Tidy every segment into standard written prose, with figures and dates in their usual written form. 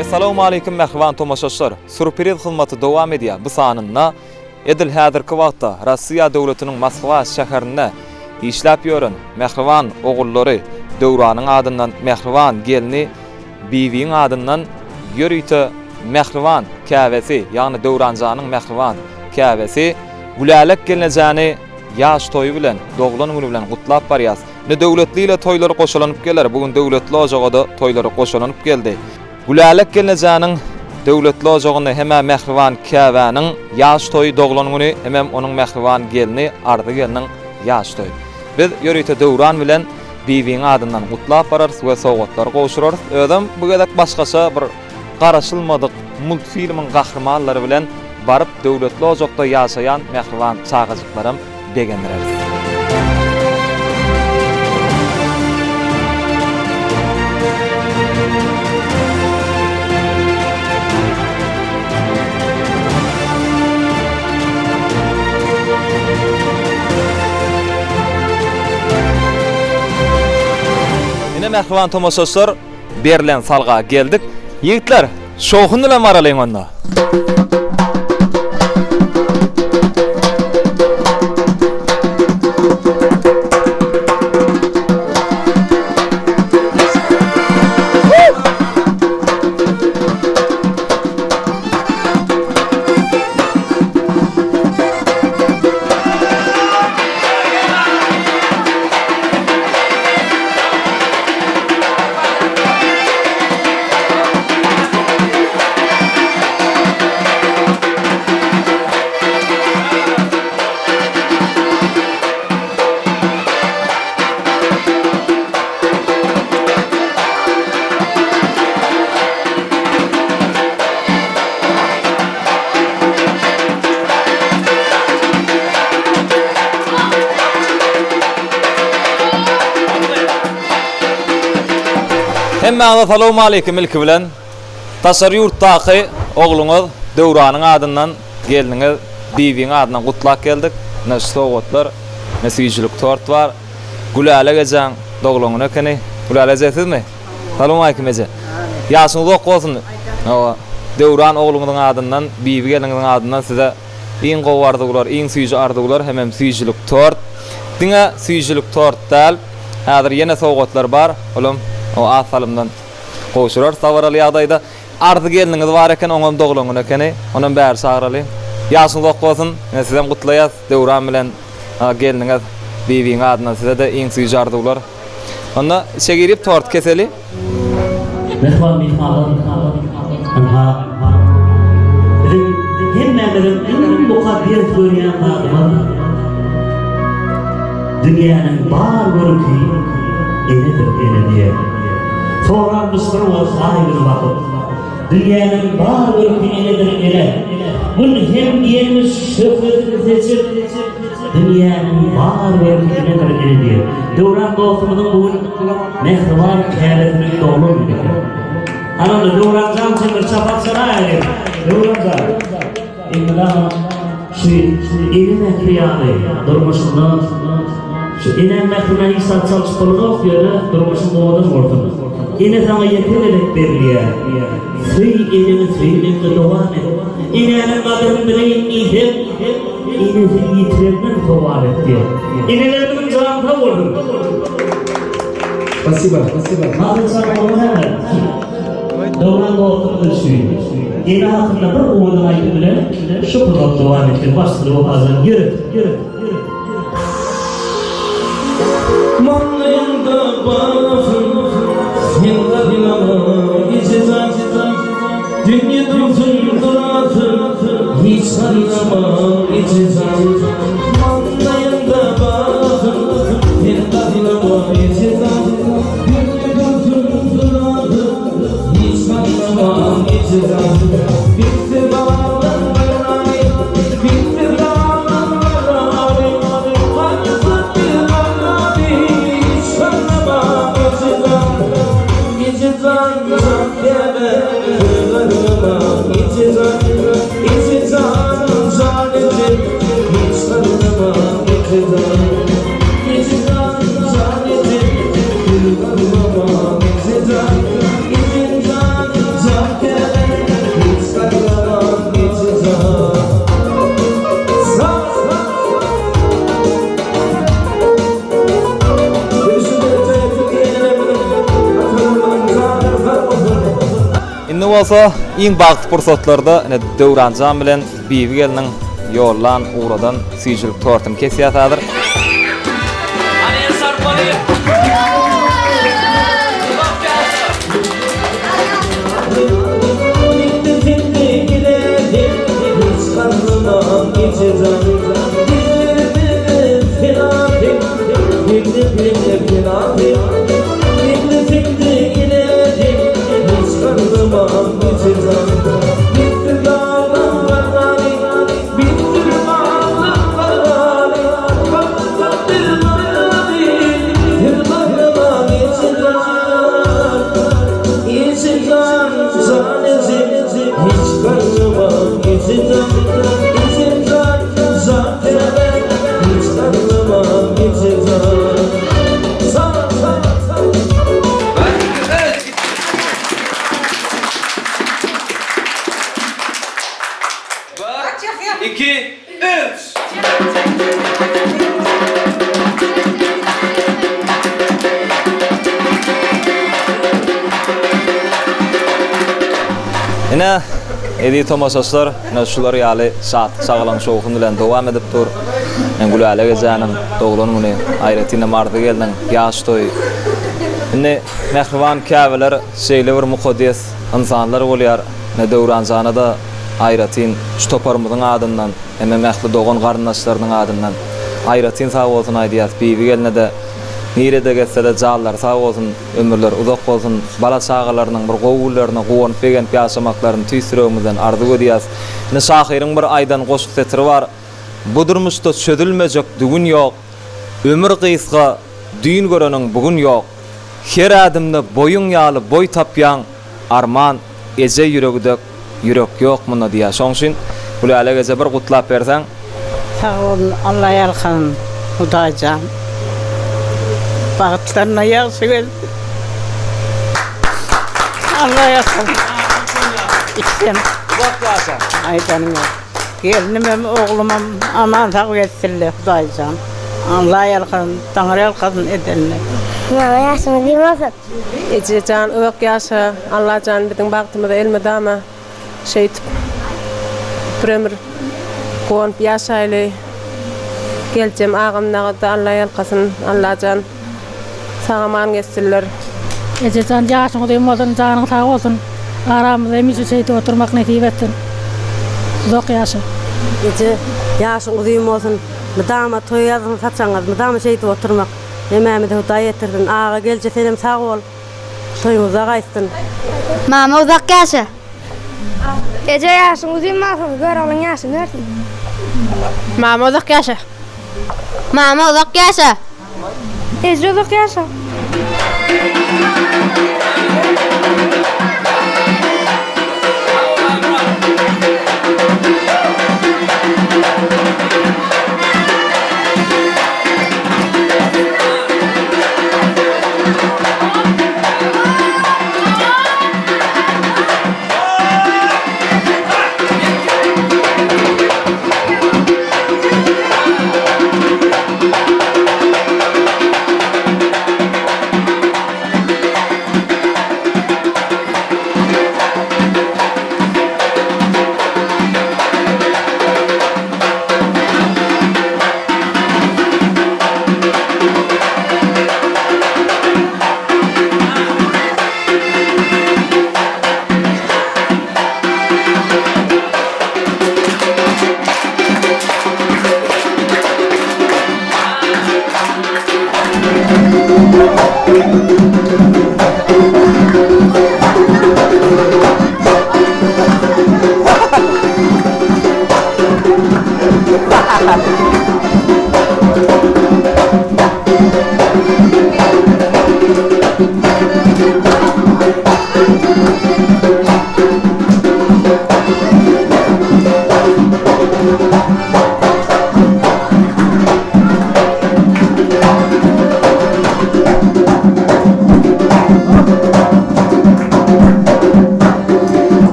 Essalawmaleýkim mähriban tomaşaçylar! Surpriz hyzmaty dowam edýär. Bu sanynda edil häzirki wagtda Rossiýa döwletiniň Moskwa şäherinde işläp ýören mähriban ogullary Döwranyň adyndan mähriban gelni Bibiň adyndan ýörite mähriban käbesi, ýagny Döwranjanyň mähriban käbesi Gülälek gelnejäni ýaş toýy bilen, doglan güni bilen gutlap barýas. Indi Döwletli ile toýlary goşalanyp geler, bu gün Döwletli ojaga-da toýlary goşalanyp geldi. Gülälek gelnejäniň Döwletli ojagynda hem-ä mähriban käbäniň ýaş toýy, doglan güni, hemem onuň mähriban gelni Arzy gelniň ýaş toýy. Biz ýörite Döwran bilen Bibiň adyndan gutlap bararys we sowgatlary gowşurarys. Özem bu gezek başgaça bir garaşylmadyk multfilmiň gahrymanlary bilen baryp döwletli ojakda ýaşaýan mähriban çagajyklaram begendireris. Ine mähriban tomaşaçylar, berlen salga geldik. Ýigitler, şowhun bilen baralyň onda. Hemmäňize salowmaleýkim ilki bilen. Daşary ýurtdaky ogluňyz Döwranyň adyndan, gelniňiz Bibiň adyndan gutlap geldik. Ine şu sowgatlar, ine süýjülik tort bar. Gülälek ejäň doglan güni ekeni. Gülälek eje sizmi? Salowmaleýkim eje. Ýaşyňyz uzak bolsun. Hawa. Döwran ogluňyzyň adyndan, Bibi gelniňiziň adyndan size iň gowy arzuwlar, iň süýji arzuwlar hemem süýjülik tort. Diňe süýjülik tort däl, häzir ýene sowgatlar bar. Olam o az salymdan gowşurarys dabaraly ýagdaýda. Arzy gelniňiz bar eken, oňam doglan güni ekeni. Onam bäri çagyralyň. Ýaşyňyz uzak bolsun. Ine sizem gutlaýas Döwran bilen gelniňiz Bibiň adyndan size-de iň süýji arzuwlar. Onda içe girip tort keseli. Mähriban myhmanlar, ynha, biziň hemmämiziň iň mukaddes görýän zadymyz dünýäniň bar görki enedir, ene diýen. Soranmyş bir wagt aý güne bakyp, Dünýäniň bar görki enedir, ene. Gün hem diýenmiş şöhlesini seçip, Dünýäniň bar görki enedir, ene diýen. Döwran dostumyzyň bu gün mähriban käbesiniň doglan güni eken. Hany onda Döwran jan sen bir çapak çalaýaly. Döwran jan. Elmydama şu ene mähri ýaly durmuşyňda şu enäň mährine hiç zat çalşyp bolanok ýöne durmuşyň owadan bolsun. Ene saňa ýeke gezek berilýär. Söý eneňi söýmegiňi dowam et. Enäniň gadyryny bileýin diýseň, enesini ýitirenden sowal et diýen. Enelerimiziň jany sag bolsun. Spasiba, spasiba. Mazel tov näme? Döwran dostumyz üçin ene hakynda bir owadan aýdym bilen şu pursat dowam etsin. Başsyny Wahazan ýöret, ýöret, ýöret. Maňlaýyňda balasyn, sen garlama eje jan. Dünýe dursun durasyn, hiç garlama eje jan. Maňlaýyňda balasyn, sen garlama eje jan. Dünýe dursun durasyn, hiç garlama eje jan. Bitdi balam barany, bitdi balam barany. Gaýtdy barany, hiç garlama eje jan. Eje jan, jan käbe, garlama eje jan. Eje jan, jan eje, hiç. bolsa iň bagtly pursatlarda ine Döwranjan bilen Bibi gelniň ýollan ugradan süýjülik tortuny kesýäs häzir. Hany el çarpaly. Uzak ýaşa. Bir, iki, üç! Ine, eziz tomaşaçylar, ine şular ýaly şatlyk-şagalaň şowhun bilen dowam edip dur. Ine Gülälek ejäniň doglan güni, aýratynam Arzy gelniň ýaş toýy. Indi mähriban käbeler şeýle bir mukaddes ynsanlar bolýar. Ine Döwranjana-da aýratyn şu toparymyzyň adyndan hemem ähli dogan-garyndaşlarynyň adyndan aýratyn sag bolsun aýdýas. Bibi gelne-de nirede gezse-de janlary sag bolsun, ömürleri uzak bolsun, bala-çagalarynyň bir gowy günlerine guwanyp-begenip ýaşamaklaryny tüýs ýüregimizden arzuw edýäs. Ine şahyryň bir aýdan goşgy setiri bar, Bu durmuşda çözülmejek düwün ýok, Ömür gysga, düýn göreniň bu gün ýok. Her ädimde boýuň ýaly boý tapýaň, Arman, eje ýüregi dek ýürek ýok munda diýýär. Şoň üçin Gülälek eje bir gutlap berseň. Sag bolun Alla ýalkasyn Hudaýjan bagtlaryna ýagşy gelsin Alla ýalkasyn içsem Uzak ýaşa. Aýdanym ýok. Gelnimem oglumam aman sag gezsinler Hudaýjan Alla ýalkasyn Taňry ýalkasyn edenine. Mama ýaşyňyz uzyn bolsun. Ejejan uzak ýaşa Allajan biziň bagtymyza elmydama şeýdip bir ömür guwanyp ýaşaýly Geljem agam dagyda Alla ýalkasyn Allajan sag aman gezsinler. Ejejan ýaşyň uzyn bolsun janyň sag bolsun aramyzda hemişe şeýdip oturmak nesip etsin uzak ýaşa. Eje ýaşyň uzyn bolsun mydama toý ýazsyn saçaňyz mydama şeýdip oturmak Hemmämize Hudaý ýetirsin. Aga gelje senem sag bol. Toýuň uzak aýtsyn. Mama uzak ýaşa. Eje ýaşyň uzyn bolsun, Göroglyň ýaşyny bersin. Mama uzak ýaşa. Mama uzak ýaşa. Eje uzak ýaşa.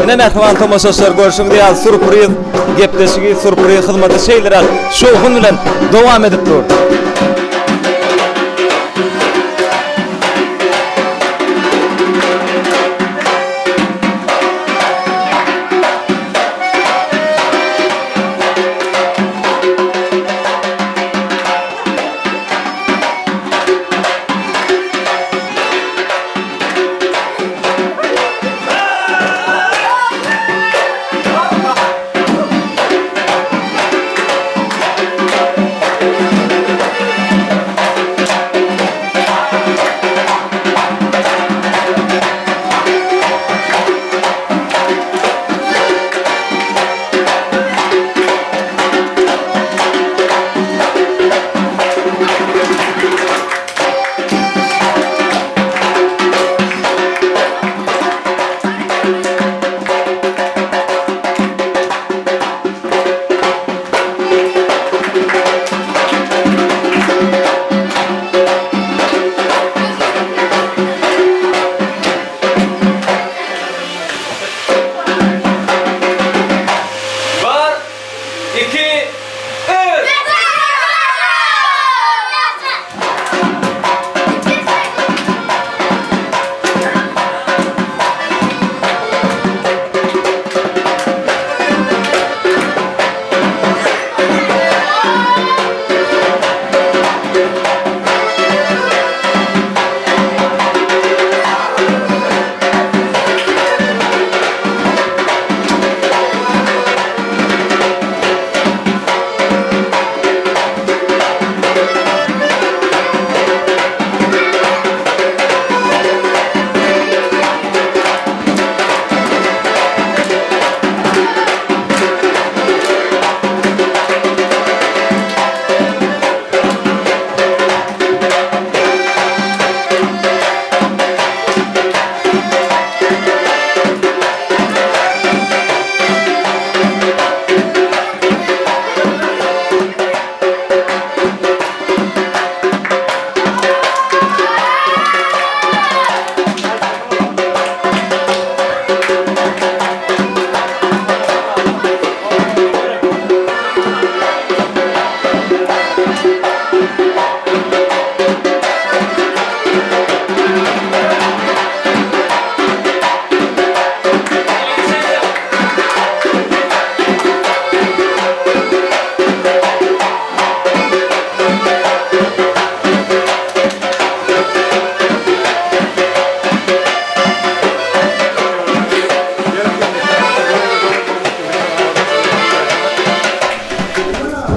Ine. mähriban tomaşaçylar görşüňiz ýaly surpriz gepleşigi, surpriz hyzmaty şeýleräk şowhun bilen dowam edip dur. Bir, iki, üç!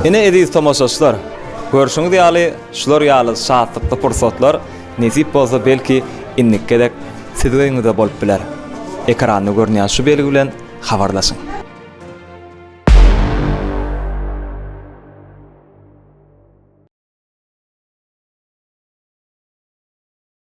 Ine eziz tomaşaçylar, görşüňiz ýaly şular ýaly şatlykly pursatlar nesip bolsa belki indiki gezek siziň öýüňizde bolup biler. Ekranda görünýän şu belgi bilen habarlaşyň.